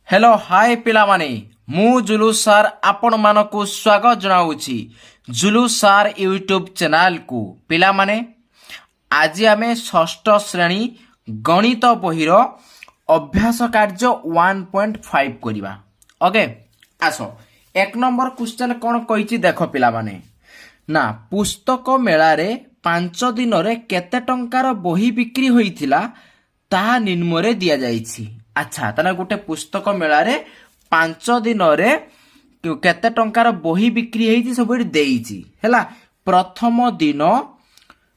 Hello hi ପିଲାମାନେ, ମୁଁ Julu sir ଆପଣମାନଙ୍କୁ ସ୍ୱାଗତ ଜଣାଉଛି ଜୁଲୁ ସାର୍ ୟୁଟ୍ୟୁବ୍ ଚ୍ୟାନେଲକୁ। ପିଲାମାନେ, ଆଜି ଆମେ ଷଷ୍ଠ ଶ୍ରେଣୀ ଗଣିତ ବହିର ଅଭ୍ୟାସ କାର୍ଯ୍ୟ 1.5 କରିବା। ଓକେ, ଆସ। 1 ନମ୍ବର କ୍ୱେଶ୍ଚନ୍ କ'ଣ କହିଛି ଦେଖ ପିଲାମାନେ। ନା, ପୁସ୍ତକ ମେଳାରେ 5 ଦିନରେ କେତେ ଟଙ୍କାର ବହି ବିକ୍ରି ହୋଇଥିଲା, ତାହା ନିମ୍ନରେ ଦିଆଯାଇଛି। ଆଚ୍ଛା, ତାହେଲେ ଗୋଟେ ପୁସ୍ତକ ମେଳାରେ 5 ଦିନରେ କେତେ ଟଙ୍କାର ବହି ବିକ୍ରି ହେଇଛି, ସବୁ ଏଠି ଦେଇଛି। ହେଲା, ପ୍ରଥମ ଦିନ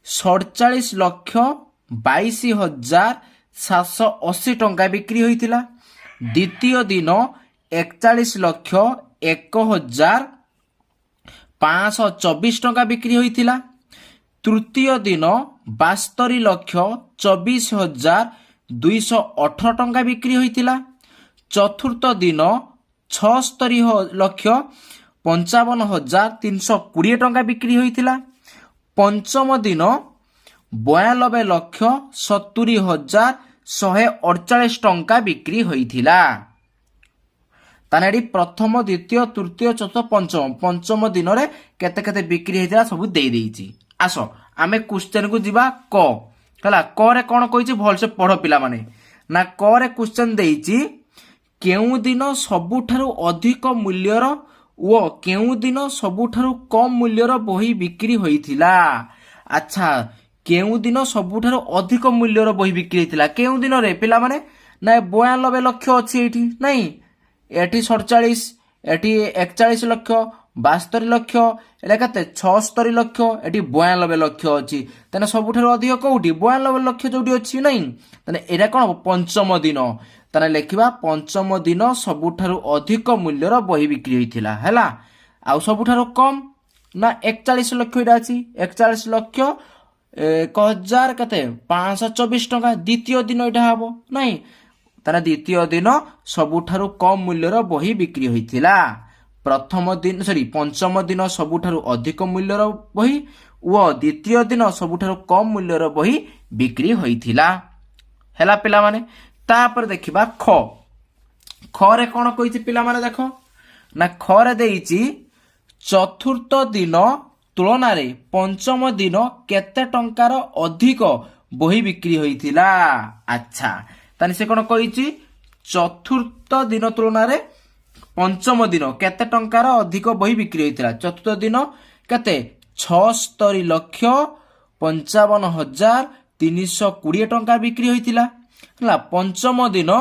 47,22,780 ଟଙ୍କା ବିକ୍ରି ହୋଇଥିଲା। ଦ୍ୱିତୀୟ ଦିନ 41,01,524 ଟଙ୍କା ବିକ୍ରି ହୋଇଥିଲା। ତୃତୀୟ ଦିନ 72,24,218 ଟଙ୍କା ବିକ୍ରି ହୋଇଥିଲା। ଚତୁର୍ଥ ଦିନ 76,55,320 ଟଙ୍କା ବିକ୍ରି ହୋଇଥିଲା। ପଞ୍ଚମ ଦିନ 92,70,148 ଟଙ୍କା ବିକ୍ରି ହୋଇଥିଲା। ତାହେଲେ ଏଠି ପ୍ରଥମ, ଦ୍ୱିତୀୟ, ତୃତୀୟ, ଚତୁର୍ଥ, ପଞ୍ଚମ, ପଞ୍ଚମ ଦିନରେ କେତେ କେତେ ବିକ୍ରି ହେଇଥିଲା, ସବୁ ଦେଇ ଦେଇଛି। ଆସ, ଆମେ କ୍ୱେଶ୍ଚନକୁ ଯିବା। କ ହେଲା, କରେ କ'ଣ କହିଛି ଭଲସେ ପଢ ପିଲାମାନେ। ନା, କରେ କ୍ୱେଶ୍ଚନ ଦେଇଛି, କେଉଁ ଦିନ ସବୁଠାରୁ ଅଧିକ ମୂଲ୍ୟର ଓ କେଉଁ ଦିନ ସବୁଠାରୁ କମ ମୂଲ୍ୟର ବହି ବିକ୍ରି ହୋଇଥିଲା? ଆଚ୍ଛା, କେଉଁ ଦିନ ସବୁଠାରୁ ଅଧିକ ମୂଲ୍ୟର ବହି ବିକ୍ରି ହେଇଥିଲା, କେଉଁ ଦିନରେ ପିଲାମାନେ? ନା, 92 ଲକ୍ଷ ଅଛି ଏଇଠି, ନାଇଁ? ଏଠି 47, ଏଠି 41 ଲକ୍ଷ, 72 ଲକ୍ଷ, ଏଇଟା କେତେ? 76 ଲକ୍ଷ। ଏଠି 92 ଲକ୍ଷ ଅଛି। ତାହେଲେ ସବୁଠାରୁ ଅଧିକ କୋଉଠି? 92 ଲକ୍ଷ ଯୋଉଠି ଅଛି, ନାଇଁ? ତାହେଲେ ଏଇଟା କଣ ହବ? ପଞ୍ଚମ ଦିନ। ତାହେଲେ ଲେଖିବା, ପଞ୍ଚମ ଦିନ ସବୁଠାରୁ ଅଧିକ ମୂଲ୍ୟର ବହି ବିକ୍ରି ହୋଇଥିଲା। ହେଲା, ଆଉ ସବୁଠାରୁ କମ ନା 41 ଲକ୍ଷ ଏଇଟା ଅଛି, 41,01,000 କେତେ? 524 ଟଙ୍କା। ଦ୍ୱିତୀୟ ଦିନ ଏଇଟା ହବ, ନାଇଁ? ତାହେଲେ ଦ୍ୱିତୀୟ ଦିନ ସବୁଠାରୁ କମ ମୂଲ୍ୟର ବହି ବିକ୍ରି ହୋଇଥିଲା। ପ୍ରଥମ ଦିନ, ସରି, ପଞ୍ଚମ ଦିନ ସବୁଠାରୁ ଅଧିକ ମୂଲ୍ୟର ବହି ଓ ଦ୍ୱିତୀୟ ଦିନ ସବୁଠାରୁ କମ ମୂଲ୍ୟର ବହି ବିକ୍ରି ହୋଇଥିଲା। ହେଲା ପିଲାମାନେ, ତାପରେ ଦେଖିବା ଖ। ଖରେ କଣ କହିଛି ପିଲାମାନେ ଦେଖ। ନା, ଖରେ ଦେଇଛି, ଚତୁର୍ଥ ଦିନ ତୁଳନାରେ ପଞ୍ଚମ ଦିନ କେତେ ଟଙ୍କାର ଅଧିକ ବହି ବିକ୍ରି ହୋଇଥିଲା? ଆଚ୍ଛା, ତାହେଲେ ସେ କଣ କହିଛି? ଚତୁର୍ଥ ଦିନ ତୁଳନାରେ ପଞ୍ଚମ ଦିନ କେତେ ଟଙ୍କାର ଅଧିକ ବହି ବିକ୍ରି ହୋଇଥିଲା? ଚତୁର୍ଥ ଦିନ କେତେ? 76,55,320 ଟଙ୍କା ବିକ୍ରି ହୋଇଥିଲା। ହେଲା, ପଞ୍ଚମ ଦିନ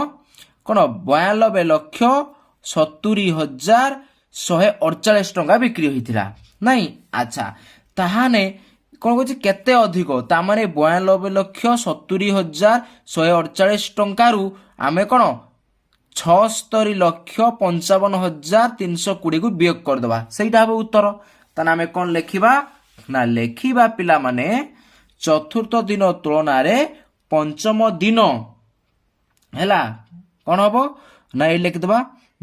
କଣ? 92,70,148 ଟଙ୍କା ବିକ୍ରି ହୋଇଥିଲା, ନାଇଁ? ଆଚ୍ଛା, ତାହାନେ କଣ କହୁଛି? କେତେ ଅଧିକ? ତାମାନେ 92,70,148 ଟଙ୍କାରୁ ଆମେ କଣ 76,55,320କୁ ବିୟୋଗ କରିଦେବା, ସେଇଟା ହେବ ଉତ୍ତର। ତାହେଲେ ଆମେ କଣ ଲେଖିବା? ନା, ଲେଖିବା ପିଲାମାନେ, ଚତୁର୍ଥ ଦିନ ତୁଳନାରେ ପଞ୍ଚମ ଦିନ ହେଲା କଣ ହବ ନା, ଏଇ ଲେଖିଦେବା,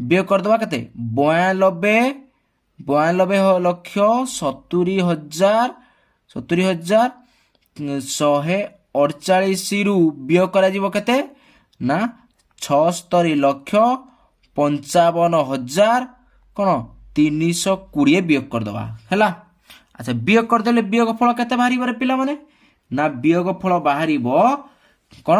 ବିୟୋଗ କରିଦେବା। କେତେ? 92,70,148ରୁ ବିୟୋଗ କରାଯିବ କେତେ? ନା, 76,55,000 କଣ 320 ବିୟୋଗ କରିଦେବା। ହେଲା, ଆଚ୍ଛା, ବିୟୋଗ କରିଦେଲେ ବିୟୋଗ ଫଳ କେତେ ବାହାରିବ ରେ ପିଲାମାନେ? ନା, ବିୟୋଗ ଫଳ ବାହାରିବ କଣ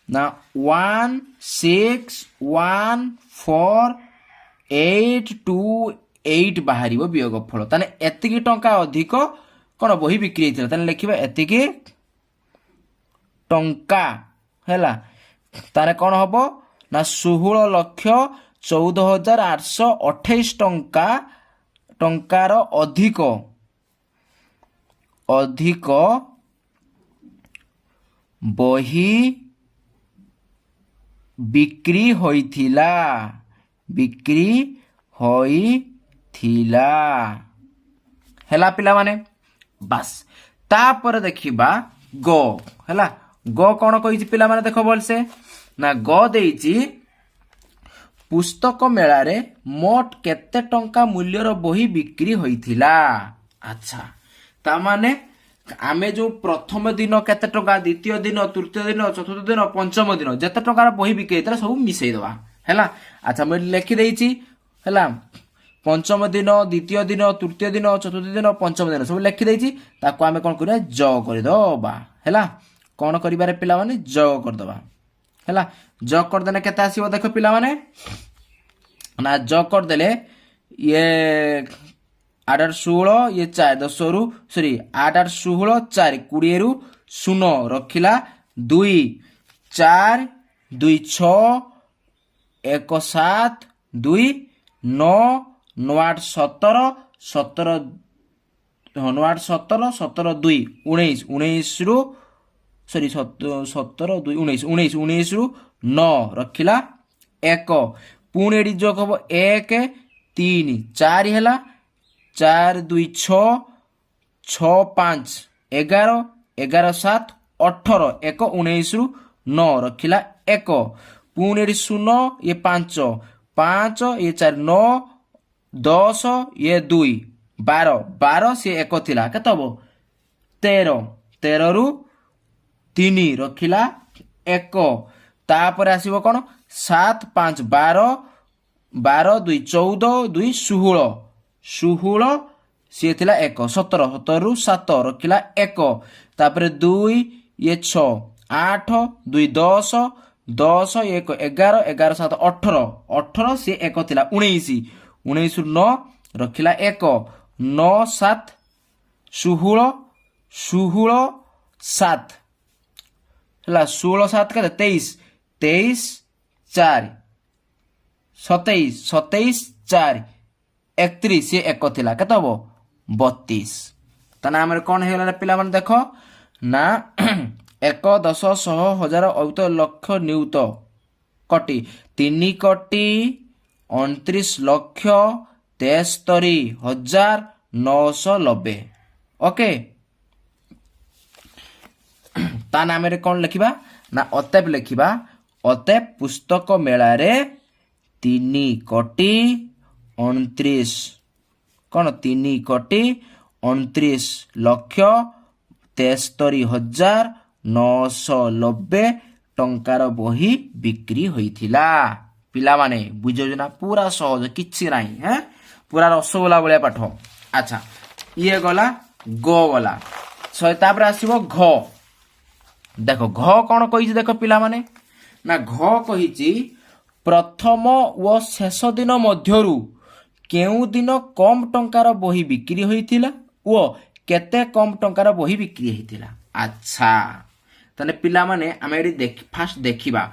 ନା 1614828 ବାହାରିବ ବିୟୋଗ ଫଳ। ତାହେଲେ ଏତିକି ଟଙ୍କା ଅଧିକ କଣ ବହି ବିକ୍ରି ହେଇଥିଲା। ତାହେଲେ ଲେଖିବା ଏତିକି ଟଙ୍କା। ହେଲା, ତାହେଲେ କଣ ହବ ନା 16,14,828 ଟଙ୍କାର ଅଧିକ ବହି ବିକ୍ରି ହୋଇଥିଲା, ବିକ୍ରି ହୋଇଥିଲା। ହେଲା ପିଲାମାନେ, ବାସ୍। ତାପରେ ଦେଖିବା ଗ। ହେଲା, ଗ କଣ କହିଛି ପିଲାମାନେ ଦେଖ ଭଲସେ। ନା, ଗ ଦେଇଛି, ପୁସ୍ତକ ମେଳାରେ ମୋଟ କେତେ ଟଙ୍କା ମୂଲ୍ୟର ବହି ବିକ୍ରି ହୋଇଥିଲା? ଆଚ୍ଛା, ତାମାନେ ଆମେ ଯୋଉ ପ୍ରଥମ ଦିନ କେତେ ଟଙ୍କା, ଦ୍ୱିତୀୟ ଦିନ, ତୃତୀୟ ଦିନ, ଚତୁର୍ଥ ଦିନ, ପଞ୍ଚମ ଦିନ ଯେତେ ଟଙ୍କାର ବହି ବିକ୍ରି ହେଇଥିଲା, ସବୁ ମିଶେଇ ଦବା। ହେଲା? ଆଚ୍ଛା, ମୁଁ ଏଠି ଲେଖିଦେଇଛି। ହେଲା? ପଞ୍ଚମ ଦିନ, ଦ୍ୱିତୀୟ ଦିନ, ତୃତୀୟ ଦିନ, ଚତୁର୍ଥ ଦିନ, ପଞ୍ଚମ ଦିନ ସବୁ ଲେଖିଦେଇଛି। ତାକୁ ଆମେ କ'ଣ କରିବା? ଯୋଗ କରିଦବା। ହେଲା? କ'ଣ କରିବାରେ ପିଲାମାନେ? ଯୋଗ କରିଦବା। ହେଲା? ଯୋଗ କରିଦେଲେ କେତେ ଆସିବ ଦେଖ ପିଲାମାନେ। ନା, ଯୋଗ କରିଦେଲେ ଇଏ 8 8 16, ଇଏ 4, 10ରୁ, ସରି, 8 8 16, 4, 20ରୁ 0 ରଖିଲା 2, 4 2 6, 1 7 2 9, 9 8 17, 17, ହଁ, 9 8 17, 17 2 19, 19ରୁ, ସରି, 17 2 19, 19, 19ରୁ 9 ରଖିଲା 1। ପୁଣି ଏଠି ଯୋଗ ହବ, 1 3 4 ହେଲା, 4 2 6, 6 5 11, 11 7 18, 1, 19ରୁ 9 ରଖିଲା 1। ପୁଣି ଏଠି 0, ଇଏ 5, 5, ଇଏ 4 9, 10, ଇଏ 2 12, 12, ସିଏ 1 ଥିଲା, କେତେ ହବ? 13। 13ରୁ 3 ରଖିଲା 1। ତାପରେ ଆସିବ କ'ଣ? 7 5 12, 12 2 14, 2 16, 16, ସିଏ ଥିଲା 1, 17, 17ରୁ 7 ରଖିଲା 1। ତାପରେ 2, ଇଏ 6 8, 2 10, 10, 1 11, 11 7 18, 18, ସିଏ 1 ଥିଲା, 19, 19ରୁ 9 ରଖିଲା 1, 9 7 16, 16 7 ହେଲା, 16 7 କେତେ? 23, 23 4 27, 27 4 31, ସିଏ 1 ଥିଲା, କେତେ ହବ? 32। ତାହେଲେ ଆମର କ'ଣ ହେଇଗଲା ପିଲାମାନେ ଦେଖ ନା, 1, 10, 100, ହଜାର, ଅୟୁତ, ଲକ୍ଷ, ନିୟୁତ, କୋଟି, 3,29,73,990। ଓକେ, ତା ନାମରେ କ'ଣ ଲେଖିବା ନା ଅତଏବ ଲେଖିବା, ଅତଏବ ପୁସ୍ତକ ମେଳାରେ 3 କୋଟି 29 କ'ଣ, 3,29,73,990 ଟଙ୍କାର ବହି ବିକ୍ରି ହୋଇଥିଲା। ପିଲାମାନେ, ବୁଝାଉଛ ନା? ପୁରା ସହଜ, କିଛି ନାହିଁ। ହେଁ, ପୁରା ରସଗୋଲା ଭଳିଆ ପାଠ। ଆଚ୍ଛା, ଇଏ ଗଲା, ଗ ଗଲା ଶହେ। ତାପରେ ଆସିବ ଘ। ଦେଖ, ଘ କ'ଣ କହିଛି ଦେଖ ପିଲାମାନେ। ନା, ଘ କହିଛି, ପ୍ରଥମ ଓ ଶେଷ ଦିନ ମଧ୍ୟରୁ କେଉଁ ଦିନ କମ୍ ଟଙ୍କାର ବହି ବିକ୍ରି ହୋଇଥିଲା ଓ କେତେ କମ୍ ଟଙ୍କାର ବହି ବିକ୍ରି ହେଇଥିଲା? ଆଚ୍ଛା, ତାହେଲେ ପିଲାମାନେ, ଆମେ ଏଠି ଫାଷ୍ଟ ଦେଖିବା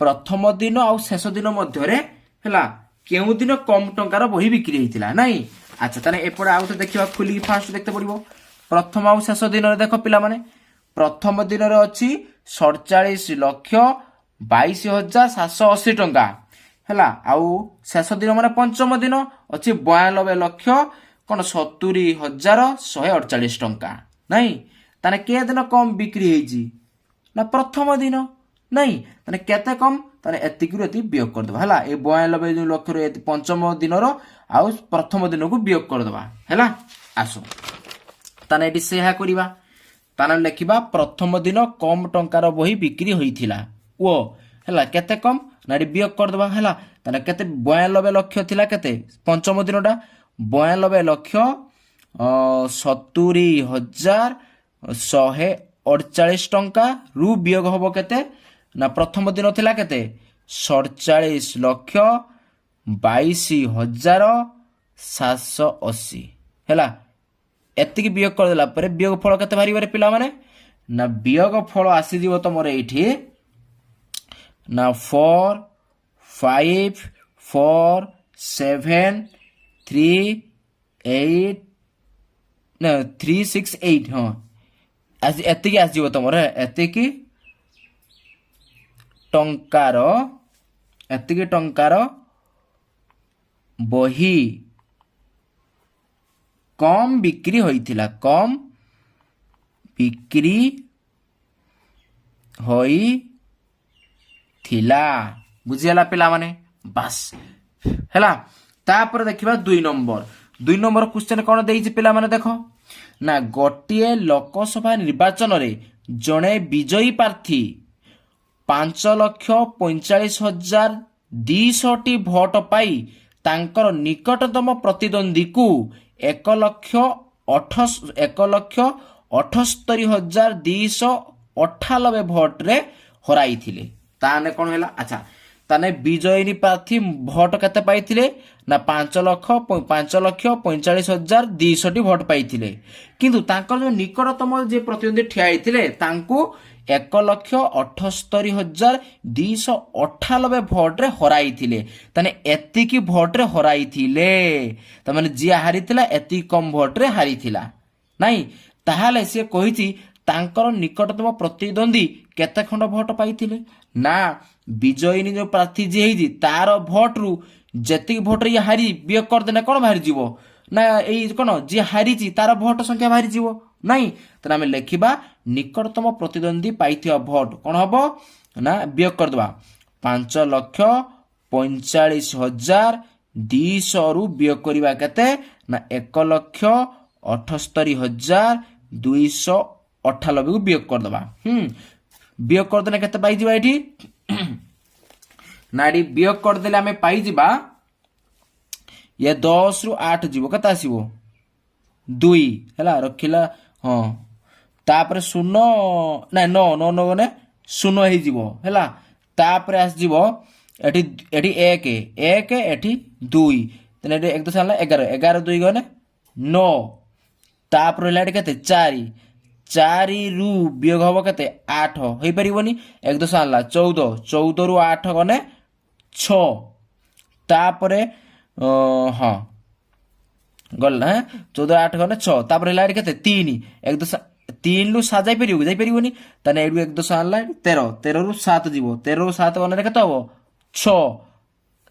ପ୍ରଥମ ଦିନ ଆଉ ଶେଷ ଦିନ ମଧ୍ୟରେ, ହେଲା, କେଉଁ ଦିନ କମ୍ ଟଙ୍କାର ବହି ବିକ୍ରି ହେଇଥିଲା, ନାଇଁ? ଆଚ୍ଛା, ତାହେଲେ ଏପଟେ ଆଉ ଥରେ ଦେଖିବା। ଖୋଲିକି ଫାଷ୍ଟ ଦେଖିତେ ପଡିବ ପ୍ରଥମ ଆଉ ଶେଷ ଦିନରେ। ଦେଖ ପିଲାମାନେ, ପ୍ରଥମ ଦିନରେ ଅଛି 47,22,780 ଟଙ୍କା। ହେଲା? ଆଉ ଶେଷ ଦିନ ମାନେ ପଞ୍ଚମ ଦିନ ଅଛି 92 ଲକ୍ଷ କ'ଣ 70,148 ଟଙ୍କା, ନାଇଁ? ତାହେଲେ କେତେ ଦିନ କମ୍ ବିକ୍ରି ହେଇଛି ନା ପ୍ରଥମ ଦିନ, ନାଇଁ? ତାହେଲେ କେତେ କମ୍? ତାହେଲେ ଏତିକିରୁ ଏତିକି ବିୟୋଗ କରିଦେବା। ହେଲା? ଏ 92 ଯୋଉ ଲକ୍ଷରୁ ପଞ୍ଚମ ଦିନର ଆଉ ପ୍ରଥମ ଦିନକୁ ବିୟୋଗ କରିଦେବା। ହେଲା? ଆସ, ତାହେଲେ ଏଠି ସେୟା କରିବା। ତାହେଲେ ଲେଖିବା, ପ୍ରଥମ ଦିନ କମ୍ ଟଙ୍କାର ବହି ବିକ୍ରି ହୋଇଥିଲା ଓ, ହେଲା, କେତେ କମ୍ ନା ଏଠି ବିୟୋଗ କରିଦେବା। ହେଲା? ତାହେଲେ କେତେ? 92 ଲକ୍ଷ ଥିଲା କେତେ ପଞ୍ଚମ ଦିନଟା? 92,70,148 ଟଙ୍କା ରୁ ବିୟୋଗ ହବ କେତେ ନା ପ୍ରଥମ ଦିନ ଥିଲା କେତେ? 47,22,780। ହେଲା? ଏତିକି ବିୟୋଗ କରିଦେଲା ପରେ ବିୟୋଗ ଫଳ କେତେ ବାହାରିବ ରେ ପିଲାମାନେ? ନା, ବିୟୋଗ ଫଳ ଆସିଯିବ ତମର ଏଇଠି ନା 4 5 4 7 3 8 ନା 3 6 8। ହଁ, ଏତିକି ଆସିଯିବ ତମର। ଏତିକି ଟଙ୍କାର ବହି କମ୍ ବିକ୍ରି ହୋଇଥିଲା, କମ୍ ବିକ୍ରି ହୋଇଥିଲା। ବୁଝିଗଲା ପିଲାମାନେ? ବାସ୍, ହେଲା। ତାପରେ ଦେଖିବା 2 ନମ୍ବର। 2 ନମ୍ବର କ୍ୱେଶ୍ଚନ କ'ଣ ଦେଇଛି ପିଲାମାନେ ଦେଖ। ନା, ଗୋଟିଏ ଲୋକସଭା ନିର୍ବାଚନରେ ଜଣେ ବିଜୟୀ ପ୍ରାର୍ଥୀ 5,45,200ଟି ଭୋଟ ପାଇ ତାଙ୍କର ନିକଟତମ ପ୍ରତିଦ୍ୱନ୍ଦ୍ୱୀକୁ 1,78,298 ଭୋଟରେ ହରାଇଥିଲେ। ତାହେଲେ କ'ଣ ହେଲା? ଆଚ୍ଛା, ତାହେଲେ ବିଜୟିନୀ ପ୍ରାର୍ଥୀ ଭୋଟ କେତେ ପାଇଥିଲେ ନା 5,45,200ଟି ଭୋଟ ପାଇଥିଲେ। କିନ୍ତୁ ତାଙ୍କର ଯୋଉ ନିକଟତମ ଯିଏ ପ୍ରତିଦ୍ୱନ୍ଦ୍ୱୀ ଠିଆ ହେଇଥିଲେ, ତାଙ୍କୁ 1,78,298 ଭୋଟରେ ହରାଇଥିଲେ। ତାହେଲେ ଏତିକି ଭୋଟରେ ହରାଇଥିଲେ। ତାମାନେ ଯିଏ ହାରିଥିଲା, ଏତିକି କମ ଭୋଟରେ ହାରିଥିଲା, ନାଇଁ? ତାହେଲେ ସିଏ କହିଛି, ତାଙ୍କର ନିକଟତମ ପ୍ରତିଦ୍ୱନ୍ଦ୍ୱୀ କେତେ ଖଣ୍ଡ ଭୋଟ ପାଇଥିଲେ? ନା, ବିଜୟିନୀ ଯୋଉ ପ୍ରାର୍ଥୀ ଯିଏ ହେଇଛି, ତାର ଭୋଟରୁ ଯେତିକି ଭୋଟରେ ଇଏ ହାରି ବିୟୋଗ କରିଦେଲେ କ'ଣ ବାହାରିଯିବ? ନା, ଏଇ କ'ଣ ଯିଏ ହାରିଛି ତାର ଭୋଟ ସଂଖ୍ୟା ବାହାରିଯିବ, ନାଇଁ? ତାହେଲେ ଆମେ ଲେଖିବା, ନିକଟତମ ପ୍ରତିଦ୍ୱନ୍ଦ୍ୱୀ ପାଇଥିବା ଭୋଟ କ'ଣ ହବ ନା, ବିୟୋଗ କରିଦେବା, 5,45,200ରୁ ବିୟୋଗ କରିବା କେତେ ନା 1,78,298କୁ ବିୟୋଗ କରିଦେବା। ବିୟୋଗ କରିଦେଲେ କେତେ ପାଇଯିବା ଏଠି? ନା, ଏଠି ବିୟୋଗ କରିଦେଲେ ଆମେ ପାଇଯିବା, ଇଏ 10ରୁ 8 ଯିବ, କେତେ ଆସିବ? 2 ହେଲା, ରଖିଲା। ହଁ, ତାପରେ ଶୂନ, ନାଇଁ, 9, 9, 9 ଗଲେ ଶୂନ ହେଇଯିବ। ହେଲା, ତାପରେ ଆସିଯିବ ଏଠି, ଏଠି 1, 1, ଏଠି 2। ତାହେଲେ ଏଠି 1 10 ହେଲା 11, 11 2 ଗଲେ 9। ତାପରେ ରହିଲା ଏଠି କେତେ? 4। 4ରୁ ବିୟୋଗ ହବ କେତେ? 8 ହେଇପାରିବନି। 1 10 ହେଲା 14, 14ରୁ 8 ଗଲେ 6। ତାପରେ ହଁ, ଗଲା, 14 8 ଗଲେ 6। ତାପରେ ହେଲା ଏଠି କେତେ? 3। 1 10, 3ରୁ 7 ଯାଇପାରିବ କି? ଯାଇପାରିବନି। ତାହେଲେ ଏଇଠୁ 1 10 ହେଲା 13, 13ରୁ 7 ଯିବ। 13ରୁ 7 ଗଲେ କେତେ ହବ? 6।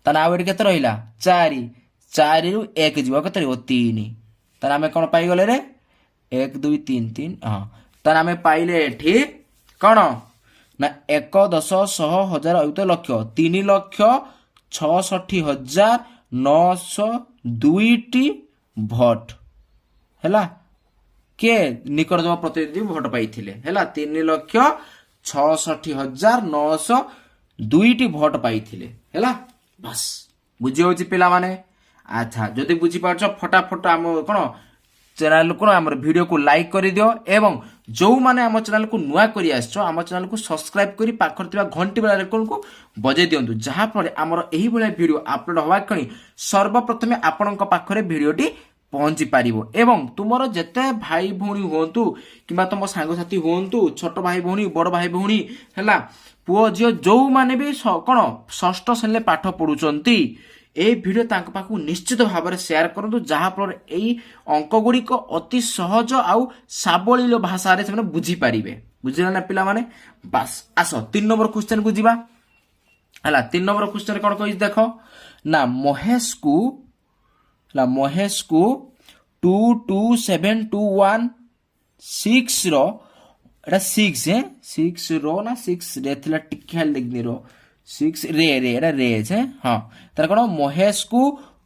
ତାହେଲେ ଆଉ ଏଠି କେତେ ରହିଲା? 4। 4ରୁ 1 ଯିବ, କେତେ ରହିବ? 3। ତାହେଲେ ଆମେ କ'ଣ ପାଇଗଲେ ରେ? 1, 2, 3, 3, ହଁ। ତାହେଲେ ଆମେ ପାଇଲେ ଏଠି କ'ଣ ନା 1, 10, 100, ହଜାର, ଅୟୁତ, ଲକ୍ଷ, 3,66,902ଟି ଭୋଟ ହେଲା। କିଏ ନିକଟତମ ପ୍ରତିନିଧି ଭୋଟ ପାଇଥିଲେ? ହେଲା, 3,66,902ଟି ଭୋଟ ପାଇଥିଲେ। ହେଲା, ବାସ୍, ବୁଝି ହଉଛି ପିଲାମାନେ? ଆଚ୍ଛା, ଯଦି ବୁଝିପାରୁଛ, ଫଟାଫଟ ଆମ କ'ଣ ଚ୍ୟାନେଲକୁ, ଆମର ଭିଡ଼ିଓକୁ ଲାଇକ୍ କରିଦିଅ ଏବଂ ଯେଉଁମାନେ ଆମ ଚ୍ୟାନେଲକୁ ନୂଆ କରି ଆସିଛ, ଆମ ଚ୍ୟାନେଲକୁ ସବସ୍କ୍ରାଇବ୍ କରି ପାଖରେ ଥିବା ଘଣ୍ଟି ବେଲ୍ ଆଇକନକୁ ବଜାଇ ଦିଅନ୍ତୁ, ଯାହାଫଳରେ ଆମର ଏହିଭଳିଆ ଭିଡ଼ିଓ ଅପଲୋଡ଼ ହେବା କ୍ଷଣି ସର୍ବପ୍ରଥମେ ଆପଣଙ୍କ ପାଖରେ ଭିଡ଼ିଓଟି ପହଞ୍ଚି ପାରିବ। ଏବଂ ତୁମର ଯେତେ ଭାଇ ଭଉଣୀ ହୁଅନ୍ତୁ କିମ୍ବା ତୁମ ସାଙ୍ଗସାଥି ହୁଅନ୍ତୁ, ଛୋଟ ଭାଇ ଭଉଣୀ, ବଡ଼ ଭାଇ ଭଉଣୀ, ହେଲା, ପୁଅ ଝିଅ, ଯେଉଁମାନେ ବି କ'ଣ ଷଷ୍ଠ ଶ୍ରେଣୀରେ ପାଠ ପଢୁଛନ୍ତି, ଏଇ ଭିଡ଼ିଓ ତାଙ୍କ ପାଖକୁ ନିଶ୍ଚିତ ଭାବରେ ସେୟାର କରନ୍ତୁ, ଯାହାଫଳରେ ଏଇ ଅଙ୍କ ଗୁଡ଼ିକ ଅତି ସହଜ ଆଉ ସାବଲୀଳ ଭାଷାରେ ସେମାନେ ବୁଝିପାରିବେ। ବୁଝିଲେ ନା ପିଲାମାନେ? ବାସ୍, ଆସ 3 ନମ୍ବର କ୍ୱେଶ୍ଚନକୁ ଯିବା। ହେଲା, 3 ନମ୍ବର କ୍ୱେଶ୍ଚନ କ'ଣ କହିଛି ଦେଖ। ନା, ମହେଶକୁ, ହେଲା, ମହେଶକୁ 227216ର, ଏଟା ସିକ୍ସ, ସିକ୍ସ ର ନା ସିକ୍ସ ରେ ଥିଲା, ଟିକେ ଖାଲି ଦେଖିନି ର, ସିକ୍ସ ରେ, ରେ, ଏଟା ରେ ଅଛି। ହଁ, ତାହେଲେ କ'ଣ ମହେଶକୁ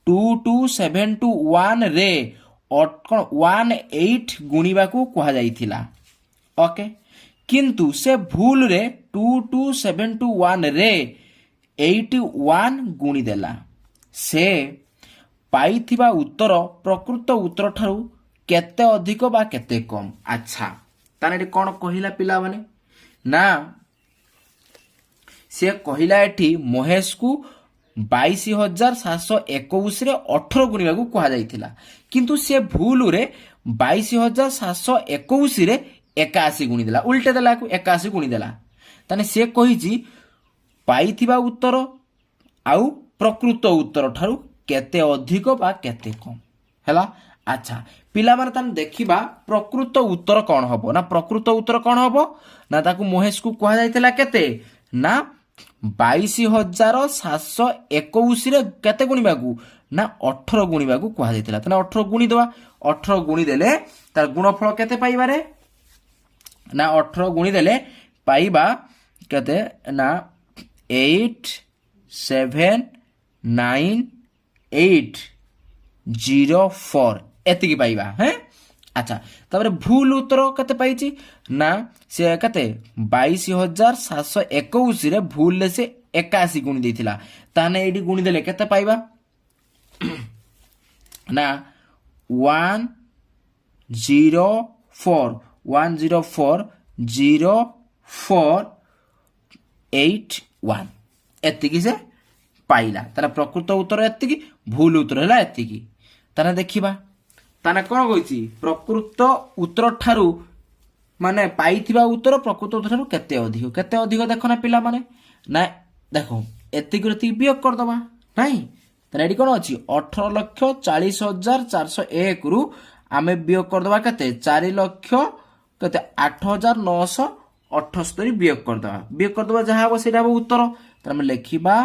22721 ରେ କ'ଣ 18 ଗୁଣିବାକୁ କୁହାଯାଇଥିଲା। ଓକେ, କିନ୍ତୁ ସେ ଭୁଲରେ 22721 ରେ 81 ଗୁଣିଦେଲା। ସେ ପାଇଥିବା ଉତ୍ତର ପ୍ରକୃତ ଉତ୍ତର ଠାରୁ କେତେ ଅଧିକ ବା କେତେ କମ୍? ଆଚ୍ଛା, ତାହେଲେ ଏଠି କ'ଣ କହିଲା ପିଲାମାନେ? ନା, ସିଏ କହିଲା ଏଠି ମହେଶକୁ 22,721ରେ 18 ଗୁଣିବାକୁ କୁହାଯାଇଥିଲା, କିନ୍ତୁ ସେ ଭୁଲରେ 22,721ରେ 81 ଗୁଣିଦେଲା। ଉଲ୍ଟେ ଦେଲା, 81 ଗୁଣିଦେଲା। ତାହେଲେ ସେ କହିଛି, ପାଇଥିବା ଉତ୍ତର ଆଉ ପ୍ରକୃତ ଉତ୍ତର ଠାରୁ କେତେ ଅଧିକ ବା କେତେ କମ୍ ହେଲା। ଆଚ୍ଛା ପିଲାମାନେ, ତାହେଲେ ଦେଖିବା ପ୍ରକୃତ ଉତ୍ତର କ'ଣ ହବ। ନା, ପ୍ରକୃତ ଉତ୍ତର କ'ଣ ହବ ନା, ତାକୁ ମହେଶକୁ କୁହାଯାଇଥିଲା କେତେ ନା 22,721ରେ କେତେ ଗୁଣିବାକୁ ନା 18 ଗୁଣିବାକୁ କୁହାଯାଇଥିଲା। ତାହେଲେ 18 ଗୁଣିଦେବା। 18 ଗୁଣିଦେଲେ ତାର ଗୁଣଫଳ କେତେ ପାଇବାରେ? ନା, 18 ଗୁଣିଦେଲେ ପାଇବା କେତେ ନା 879804, ଏତିକି ପାଇବା। ହେଁ, ଆଚ୍ଛା, ତାପରେ ଭୁଲ ଉତ୍ତର କେତେ ପାଇଛି ନା, ସେ କେତେ 22,721ରେ ଭୁଲରେ ସେ 81 ଗୁଣି ଦେଇଥିଲା। ତାହେଲେ ଏଇଠି ଗୁଣି ଦେଲେ କେତେ ପାଇବା ନା, 1 0 4, 1 0 4 0 4 8 1, ଏତିକି ସେ ପାଇଲା। ତାହେଲେ ପ୍ରକୃତ ଉତ୍ତର ଏତିକି, ଭୁଲ ଉତ୍ତର ହେଲା ଏତିକି। ତାହେଲେ ଦେଖିବା, ତାହେଲେ କ'ଣ କହିଛି? ପ୍ରକୃତ ଉତ୍ତର ଠାରୁ, ମାନେ ପାଇଥିବା ଉତ୍ତର ପ୍ରକୃତ ଉତ୍ତର ଠାରୁ କେତେ ଅଧିକ? କେତେ ଅଧିକ ଦେଖ ନା ପିଲାମାନେ। ନା ଦେଖ, ଏତିକିରୁ ଏତିକି ବିୟୋଗ କରିଦବା ନାଇଁ। ତାହେଲେ ଏଠି କ'ଣ ଅଛି? 18,40,401ରୁ ଆମେ ବିୟୋଗ କରିଦବା କେତେ? 4 ଲକ୍ଷ କେତେ 8,978 ବିୟୋଗ କରିଦବା। ବିୟୋଗ କରିଦବା, ଯାହା ହବ ସେଇଟା ହବ ଉତ୍ତର। ତାହେଲେ ଆମେ ଲେଖିବା,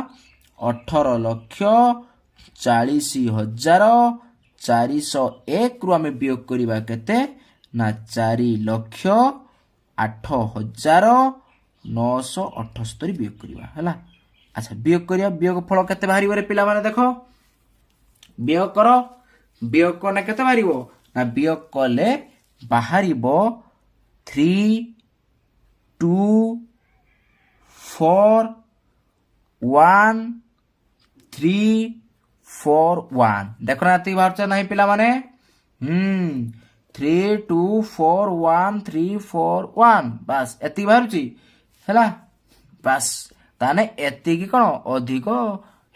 18,40,401ରୁ ଆମେ ବିୟୋଗ କରିବା କେତେ ନା 4,08,978 ବିୟୋଗ କରିବା। ହେଲା? ଆଚ୍ଛା, ବିୟୋଗ କରିବା। ବିୟୋଗ ଫଳ କେତେ ବାହାରିବ ରେ ପିଲାମାନେ? ଦେଖ, ବିୟୋଗ କର। ବିୟୋଗ କଲେ କେତେ ବାହାରିବ ନା, ବିୟୋଗ କଲେ ବାହାରିବ 3 2 4 1 3 4 1। ଦେଖ ନା, ଏତିକି ବାହାରୁଛ ନାହିଁ ପିଲାମାନେ? 3 2 4 1 3 4 1, ବାସ୍ ଏତିକି ବାହାରୁଛି। ହେଲା? ବାସ୍, ତାହେଲେ ଏତିକି କ'ଣ ଅଧିକ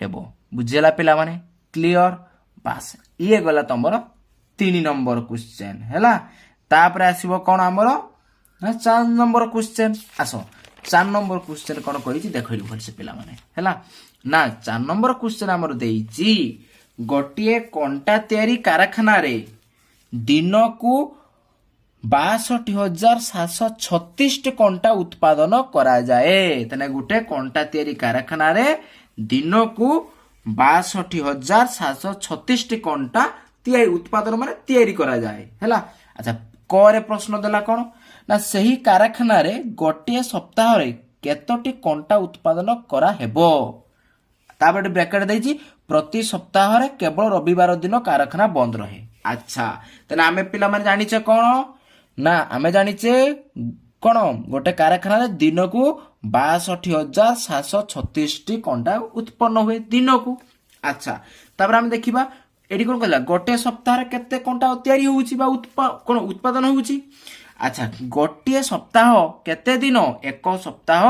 ହେବ। ବୁଝିହେଲା ପିଲାମାନେ? କ୍ଲିଅର? ବାସ୍, ଇଏ ଗଲା ତମର 3 ନମ୍ବର କ୍ୱେଶ୍ଚେନ୍। ହେଲା? ତାପରେ ଆସିବ କ'ଣ ଆମର ନା 4 ନମ୍ବର କ୍ୱେଶ୍ଚେନ୍। ଆସ, 4 ନମ୍ବର କ୍ୱେଶ୍ଚେନ୍ କ'ଣ କହିଛି ଦେଖ ଏଠି ଭଲସେ ପିଲାମାନେ। ହେଲା ନା, 4 ନମ୍ବର କ୍ୱେଶ୍ଚେନ୍ ଆମର ଦେଇଛି, ଗୋଟିଏ କଣ୍ଟା ତିଆରି କାରଖାନାରେ ଦିନକୁ 62,736ଟି କଣ୍ଟା ଉତ୍ପାଦନ କରାଯାଏ। ତାହେଲେ ଗୋଟେ କଣ୍ଟା ତିଆରି କାରଖାନାରେ ଦିନକୁ 62,736ଟି କଣ୍ଟା ତିଆରି, ଉତ୍ପାଦନ ମାନେ ତିଆରି କରାଯାଏ। ହେଲା? ଆଚ୍ଛା, କରେ ପ୍ରଶ୍ନ ଦେଲା କ'ଣ ନା, ସେହି କାରଖାନାରେ ଗୋଟିଏ ସପ୍ତାହରେ କେତୋଟି କଣ୍ଟା ଉତ୍ପାଦନ କରାହେବ? ତାପରେ ଏଠି ବ୍ରାକେଟ ଦେଇଛି, ପ୍ରତି ସପ୍ତାହରେ କେବଳ ରବିବାର ଦିନ କାରଖାନା ବନ୍ଦ ରହେ। ଆଚ୍ଛା, ତାହେଲେ ଆମେ ପିଲାମାନେ ଜାଣିଛେ କ'ଣ ନା, ଆମେ ଜାଣିଛେ କ'ଣ, ଗୋଟେ କାରଖାନାରେ ଦିନକୁ 62,736ଟି କଣ୍ଟା ଉତ୍ପନ୍ନ ହୁଏ ଦିନକୁ। ଆଚ୍ଛା, ତାପରେ ଆମେ ଦେଖିବା ଏଠି କ'ଣ କହିଲା, ଗୋଟେ ସପ୍ତାହରେ କେତେ କଣ୍ଟା ତିଆରି ହଉଛି ବା କ'ଣ ଉତ୍ପାଦନ ହଉଛି। ଆଚ୍ଛା, ଗୋଟିଏ ସପ୍ତାହ କେତେ ଦିନ? ଏକ ସପ୍ତାହ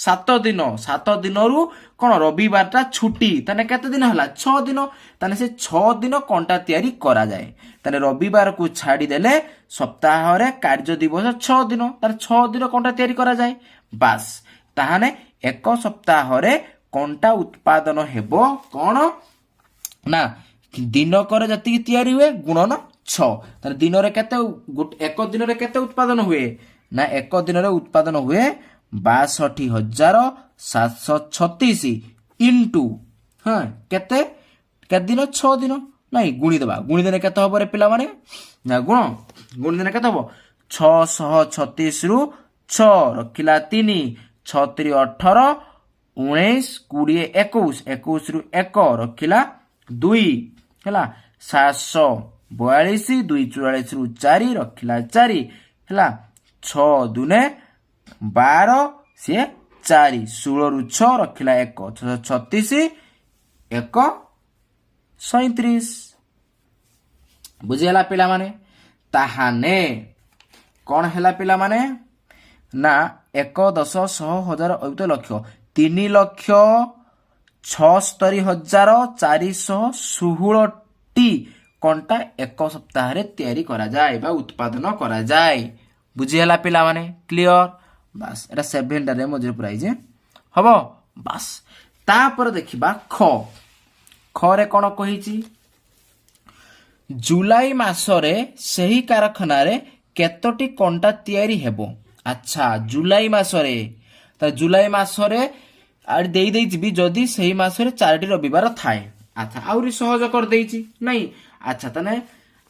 7 ଦିନ। 7 ଦିନରୁ କ'ଣ ରବିବାରଟା ଛୁଟି। ତାହେଲେ କେତେ ଦିନ ହେଲା? 6 ଦିନ। ତାହେଲେ ସେ 6 ଦିନ କଣ୍ଟା ତିଆରି କରାଯାଏ। ତାହେଲେ ରବିବାରକୁ ଛାଡ଼ିଦେଲେ ସପ୍ତାହରେ କାର୍ଯ୍ୟ ଦିବସ 6 ଦିନ। ତାହେଲେ 6 ଦିନ କଣ୍ଟା ତିଆରି କରାଯାଏ। ବାସ୍, ତାହେଲେ ଏକ ସପ୍ତାହରେ କଣ୍ଟା ଉତ୍ପାଦନ ହେବ କ'ଣ ନା, ଦିନକରେ ଯେତିକି ତିଆରି ହୁଏ ଗୁଣନ 6। ତାହେଲେ ଦିନରେ କେତେ, ଏକ ଦିନରେ କେତେ ଉତ୍ପାଦନ ହୁଏ ନା, ଏକ ଦିନରେ ଉତ୍ପାଦନ ହୁଏ 62,736 ଇଣ୍ଟୁ, ହଁ, କେତେ କେତେ ଦିନ? 6 ଦିନ ନାଇଁ? ଗୁଣିଦେବା। ଗୁଣିଦେଲେ କେତେ ହବ ରେ ପିଲାମାନେ? ନା ଗୁଣ, ଗୁଣିଦେଲେ କେତେ ହବ? 636ରୁ 6 ରଖିଲା 3, 6 ତିରି 18, 19, 20, 21, 21ରୁ 1 ରଖିଲା 2, ହେଲା 742, 2 44ରୁ 4 ରଖିଲା 4, ହେଲା 6 ଦୁନେ 12, ସିଏ 4, 16ରୁ 6 ରଖିଲା 1, 636, 1 37। ବୁଝିହେଲା ପିଲାମାନେ? ତାହାନେ କ'ଣ ହେଲା ପିଲାମାନେ ନା, 1, 10, 100, ହଜାର, ଅୟୁତ, ଲକ୍ଷ, 3,76,416ଟି କଣ୍ଟା ଏକ ସପ୍ତାହରେ ତିଆରି କରାଯାଏ ବା ଉତ୍ପାଦନ କରାଯାଏ। ବୁଝିହେଲା ପିଲାମାନେ? କ୍ଲିଅର? ବାସ୍, ଏଟା ସେଭେନଟାରେ ମଝିରେ ପୁରା ହେଇଛି ହବ। ବାସ୍, ତାପରେ ଦେଖିବା ଖ। ଖରେ କ'ଣ କହିଛି? ଜୁଲାଇ ମାସରେ ସେହି କାରଖାନାରେ କେତୋଟି କଣ୍ଟା ତିଆରି ହେବ? ଆଚ୍ଛା, ଜୁଲାଇ ମାସରେ, ତା ଜୁଲାଇ ମାସରେ ଦେଇ ଦେଇଛି ବି, ଯଦି ସେହି ମାସରେ ଚାରିଟି ରବିବାର ଥାଏ। ଆଚ୍ଛା, ଆହୁରି ସହଜ କରିଦେଇଛି ନାଇଁ? ଆଚ୍ଛା, ତାହେଲେ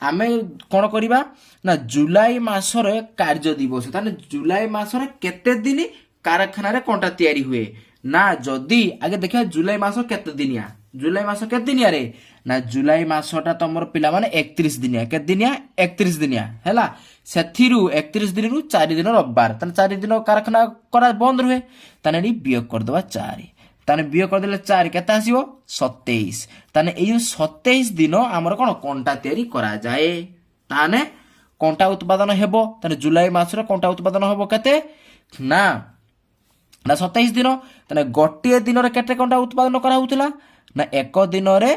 ଆମେ କ'ଣ କରିବା ନା, ଜୁଲାଇ ମାସରେ କାର୍ଯ୍ୟ ଦିବସ, ତାହେଲେ ଜୁଲାଇ ମାସରେ କେତେ ଦିନ କାରଖାନାରେ କଣ୍ଟା ତିଆରି ହୁଏ ନା, ଯଦି ଆଗେ ଦେଖିବା ଜୁଲାଇ ମାସ କେତେ ଦିନିଆ। ଜୁଲାଇ ମାସ କେତେ ଦିନିଆରେ ନା, ଜୁଲାଇ ମାସଟା ତମର ପିଲାମାନେ 31 ଦିନିଆ। କେତେ ଦିନିଆ? 31 ଦିନିଆ। ହେଲା, ସେଥିରୁ 31 ଦିନରୁ 4 ଦିନ ରବିବାର, ତାହେଲେ 4 ଦିନ କାରଖାନା କରା ବନ୍ଦ ରୁହେ। ତାହେଲେ ଏଠି ବିୟୋଗ କରିଦେବା ଚାରି। ତାହେଲେ ବିୟୋଗ କରିଦେଲେ ଚାରି କେତେ ଆସିବ? 27। ତାହେଲେ ଏଇ ଯୋଉ 27 ଦିନ ଆମର କ'ଣ କଣ୍ଟା ତିଆରି କରାଯାଏ। ତାହେଲେ କଣ୍ଟା ଉତ୍ପାଦନ ହେବ। ତାହେଲେ ଜୁଲାଇ ମାସରେ କଣ୍ଟା ଉତ୍ପାଦନ ହେବ କେତେ ନା ନା 27 ଦିନ। ତାହେଲେ ଗୋଟିଏ ଦିନରେ କେତେ କଣ୍ଟା ଉତ୍ପାଦନ କରାହଉଥିଲା ନା, ଏକ ଦିନରେ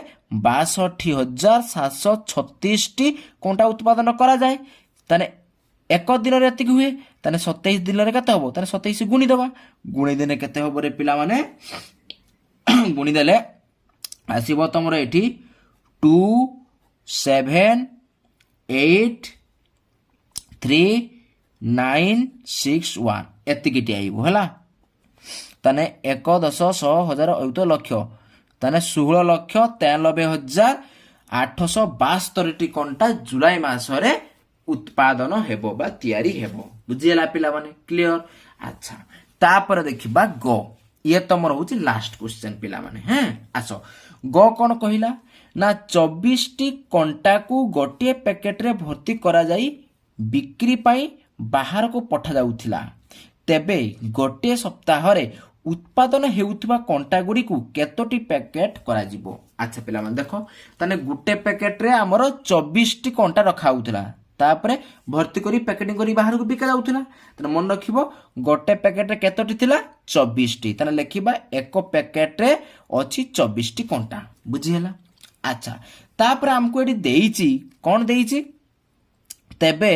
62,736ଟି କଣ୍ଟା ଉତ୍ପାଦନ କରାଯାଏ। ତାହେଲେ ଏକ ଦିନରେ ଏତିକି ହୁଏ, ତାହେଲେ 27 ଦିନରେ କେତେ ହବ? ତାହେଲେ 27 ଗୁଣିଦେବା। ଗୁଣି ଦେଲେ କେତେ ହବ ରେ ପିଲାମାନେ? ଗୁଣିଦେଲେ ଆସିବ ତମର ଏଠି 2783961, ଏତିକିଟି ଆଇବ। ହେଲା, ତାହେଲେ ଏକ, ଦଶ, ଶହ, ହଜାର, ଅୟୁତ, ଲକ୍ଷ। ତାହେଲେ 16,93,872ଟି କଣ୍ଟା ଜୁଲାଇ ମାସରେ ଉତ୍ପାଦନ ହେବ ବା ତିଆରି ହେବ। ବୁଝିହେଲା ପିଲାମାନେ? କ୍ଲିଅର? ଆଚ୍ଛା, ତାପରେ ଦେଖିବା ଗ। ଇଏ ତମର ହଉଛି ଲାଷ୍ଟ କ୍ୱେଶ୍ଚନ ପିଲାମାନେ। ହେଁ, ଆସ। ଗ କଣ କହିଲା ନା, 24ଟି କଣ୍ଟାକୁ ଗୋଟିଏ ପ୍ୟାକେଟରେ ଭର୍ତ୍ତି କରାଯାଇ ବିକ୍ରି ପାଇଁ ବାହାରକୁ ପଠାଯାଉଥିଲା। ତେବେ ଗୋଟିଏ ସପ୍ତାହରେ ଉତ୍ପାଦନ ହେଉଥିବା କଣ୍ଟା ଗୁଡ଼ିକୁ କେତୋଟି ପ୍ୟାକେଟ କରାଯିବ? ଆଚ୍ଛା ପିଲାମାନେ, ଦେଖ, ତାହେଲେ ଗୋଟେ ପ୍ୟାକେଟରେ ଆମର 24ଟି କଣ୍ଟା ରଖା ହଉଥିଲା, ତାପରେ ଭର୍ତ୍ତି କରି ପ୍ୟାକେଟିଂ କରି ବାହାରକୁ ବିକା ଯାଉଥିଲା। ତାହେଲେ ମନେ ରଖିବ, ଗୋଟେ ପ୍ୟାକେଟରେ କେତୋଟି ଥିଲା? 24ଟି। ତାହେଲେ ଲେଖିବା, ଏକ ପ୍ୟାକେଟରେ ଅଛି 24ଟି କଣ୍ଟା। ବୁଝିହେଲା? ଆଚ୍ଛା, ତାପରେ ଆମକୁ ଏଠି ଦେଇଛି, କଣ ଦେଇଛି? ତେବେ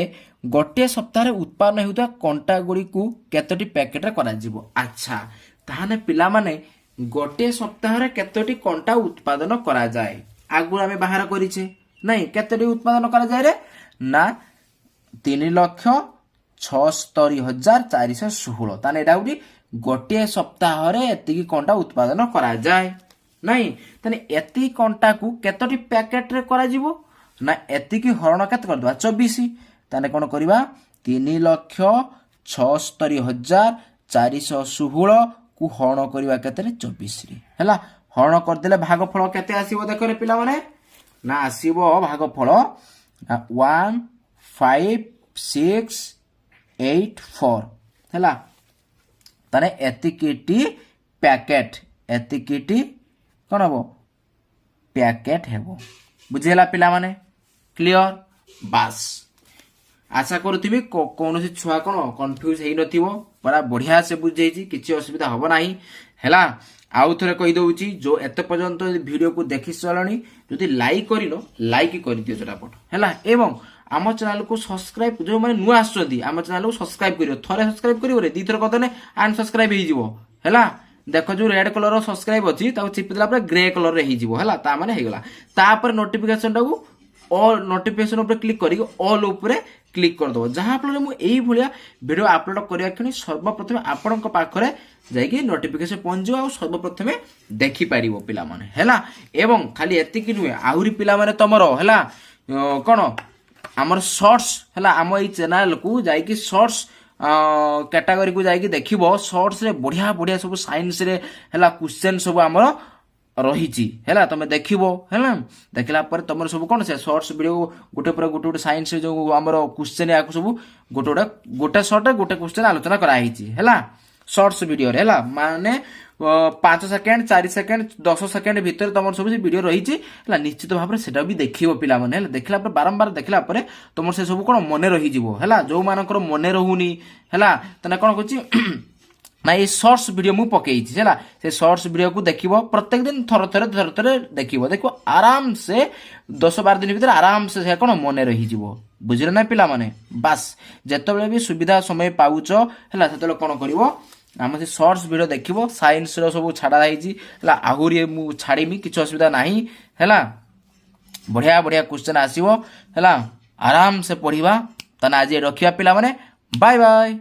ଗୋଟିଏ ସପ୍ତାହରେ ଉତ୍ପାଦନ ହେଉଥିବା କଣ୍ଟା ଗୁଡ଼ିକୁ କେତୋଟି ପ୍ୟାକେଟରେ କରାଯିବ? ଆଚ୍ଛା, ତାହେଲେ ପିଲାମାନେ, ଗୋଟିଏ ସପ୍ତାହରେ କେତୋଟି କଣ୍ଟା ଉତ୍ପାଦନ କରାଯାଏ? ଆଗରୁ ଆମେ ବାହାର କରିଛେ ନାଇଁ? କେତୋଟି ଉତ୍ପାଦନ କରାଯାଏ ରେ ନା, 3,76,416। ତାହେଲେ ଏଇଟା ହଉଛି ଗୋଟିଏ ସପ୍ତାହରେ ଏତିକି କଣ୍ଟା ଉତ୍ପାଦନ କରାଯାଏ ନାଇଁ? ତାହେଲେ ଏତିକି କଣ୍ଟାକୁ କେତୋଟି ପ୍ୟାକେଟରେ କରାଯିବ ନା, ଏତିକି ହରଣ କେତେ କରିଦେବା? 24। ତାହେଲେ କଣ କରିବା? 3,76,416କୁ ହରଣ କରିବା କେତେରେ? 24ରେ। ହେଲା, ହରଣ କରିଦେଲେ ଭାଗଫଳ କେତେ ଆସିବ ଦେଖରେ ପିଲାମାନେ ନା, ଆସିବ ଭାଗଫଳ 15684। ହେଲା, ତାହେଲେ ଏତିକିଟି ପ୍ୟାକେଟ, ଏତିକିଟି କ'ଣ ହବ? ପ୍ୟାକେଟ ହେବ। ବୁଝିହେଲା ପିଲାମାନେ? କ୍ଲିଅର? ବାସ୍, ଆଶା କରୁଥିବି କୌଣସି ଛୁଆ କ'ଣ କନଫ୍ୟୁଜ ହେଇନଥିବ। ପୁରା ବଢିଆ ସେ ବୁଝିଯାଇଛି, କିଛି ଅସୁବିଧା ହବ ନାହିଁ। ହେଲା, ଆଉ ଥରେ କହିଦଉଛି, ଯୋଉ ଏତେ ପର୍ଯ୍ୟନ୍ତ ଭିଡ଼ିଓକୁ ଦେଖି ସାରିଲଣି, ଯଦି ଲାଇକ୍ କରିନ, ଲାଇକ୍ କରିଦିଅ ଚଟାପଟ। ହେଲା, ଏବଂ ଆମ ଚ୍ୟାନେଲକୁ ସବସ୍କ୍ରାଇବ, ଯେଉଁମାନେ ନୂଆ ଆସୁଛନ୍ତି, ଆମ ଚ୍ୟାନେଲକୁ ସବସ୍କ୍ରାଇବ କରିବ। ଥରେ ସବସ୍କ୍ରାଇବ କରିବ, ଦୁଇଥର କରିଦେଲେ ଅନସବସ୍କ୍ରାଇବ ହେଇଯିବ। ହେଲା, ଦେଖ, ଯୋଉ ରେଡ୍ କଲର ସବସ୍କ୍ରାଇବ ଅଛି, ତାକୁ ଚିପି ଦେଲା ପରେ ଗ୍ରେ କଲରରେ ହେଇଯିବ। ହେଲା, ତା ମାନେ ହେଇଗଲା। ତାପରେ ନୋଟିଫିକେସନଟାକୁ ଅଲ୍, ନୋଟିଫିକେସନ ଉପରେ କ୍ଲିକ୍ କରିକି ଅଲ୍ ଉପରେ କ୍ଲିକ୍ କରିଦେବ, ଯାହାଫଳରେ ମୁଁ ଏଇଭଳିଆ ଭିଡ଼ିଓ ଅପଲୋଡ଼ କରିବା କ୍ଷଣି ସର୍ବପ୍ରଥମେ ଆପଣଙ୍କ ପାଖରେ ଯାଇକି ନୋଟିଫିକେସନ ପହଞ୍ଚିବ ଆଉ ସର୍ବପ୍ରଥମେ ଦେଖିପାରିବ ପିଲାମାନେ। ହେଲା, ଏବଂ ଖାଲି ଏତିକି ନୁହେଁ, ଆହୁରି ପିଲାମାନେ ତମର ହେଲା କ'ଣ ଆମର ସର୍ଟସ। ହେଲା, ଆମ ଏଇ ଚ୍ୟାନେଲକୁ ଯାଇକି ସର୍ଟସ କ୍ୟାଟାଗୋରୀକୁ ଯାଇକି ଦେଖିବ। ସର୍ଟସରେ ବଢ଼ିଆ ବଢ଼ିଆ ସବୁ ସାଇନ୍ସରେ ହେଲା କ୍ୱେଶ୍ଚନ ସବୁ ଆମର ରହିଛି। ହେଲା, ତମେ ଦେଖିବ। ହେଲା, ଦେଖିଲା ପରେ ତମର ସବୁ କ'ଣ ସେ ସର୍ଟସ ଭିଡ଼ିଓ ଗୋଟେ ପରେ ଗୋଟେ ଗୋଟେ ସାଇନ୍ସ ଯୋଉ ଆମର କ୍ୱେଶ୍ଚନ, ୟାକୁ ସବୁ ଗୋଟେ ଗୋଟେ, ଗୋଟେ ସର୍ଟରେ ଗୋଟେ କ୍ୱେଶ୍ଚନ ଆଲୋଚନା କରାହେଇଛି। ହେଲା, ସର୍ଟସ ଭିଡ଼ିଓରେ। ହେଲା, ମାନେ 5 ସେକେଣ୍ଡ, 4 ସେକେଣ୍ଡ, 10 ସେକେଣ୍ଡ ଭିତରେ ତମର ସବୁ ସେ ଭିଡ଼ିଓ ରହିଛି। ହେଲା, ନିଶ୍ଚିତ ଭାବରେ ସେଟା ବି ଦେଖିବ ପିଲାମାନେ। ହେଲା, ଦେଖିଲା ପରେ, ବାରମ୍ବାର ଦେଖିଲା ପରେ ତମର ସେ ସବୁ କ'ଣ ମନେ ରହିଯିବ। ହେଲା, ଯୋଉମାନଙ୍କର ମନେ ରହୁନି, ହେଲା, ତାହେଲେ କ'ଣ କରୁଛି ନା, ଏଇ ସର୍ଟସ ଭିଡ଼ିଓ ମୁଁ ପକେଇଛି। ହେଲା, ସେ ସର୍ଟସ ଭିଡ଼ିଓକୁ ଦେଖିବ ପ୍ରତ୍ୟେକ ଦିନ, ଥରେ ଥରେ ଥରେ ଥରେ ଦେଖିବ, ଦେଖିବ, ଆରାମସେ 10-12 ଦିନ ଭିତରେ ଆରାମସେ ସେ କ'ଣ ମନେ ରହିଯିବ। ବୁଝିଲେ ନା ପିଲାମାନେ? ବାସ୍, ଯେତେବେଳେ ବି ସୁବିଧା ସମୟ ପାଉଛ, ହେଲା, ସେତେବେଳେ କ'ଣ କରିବ, ଆମ ସେ ସର୍ଟସ ଭିଡ଼ିଓ ଦେଖିବ। ସାଇନ୍ସର ସବୁ ଛାଡ଼ା ହେଇଛି। ହେଲା, ଆହୁରି ମୁଁ ଛାଡ଼ିମି, କିଛି ଅସୁବିଧା ନାହିଁ। ହେଲା, ବଢ଼ିଆ ବଢ଼ିଆ କ୍ୱେଶ୍ଚନ ଆସିବ। ହେଲା, ଆରାମସେ ପଢ଼ିବା। ତାହେଲେ ଆଜି ରଖିବା ପିଲାମାନେ। Bye bye.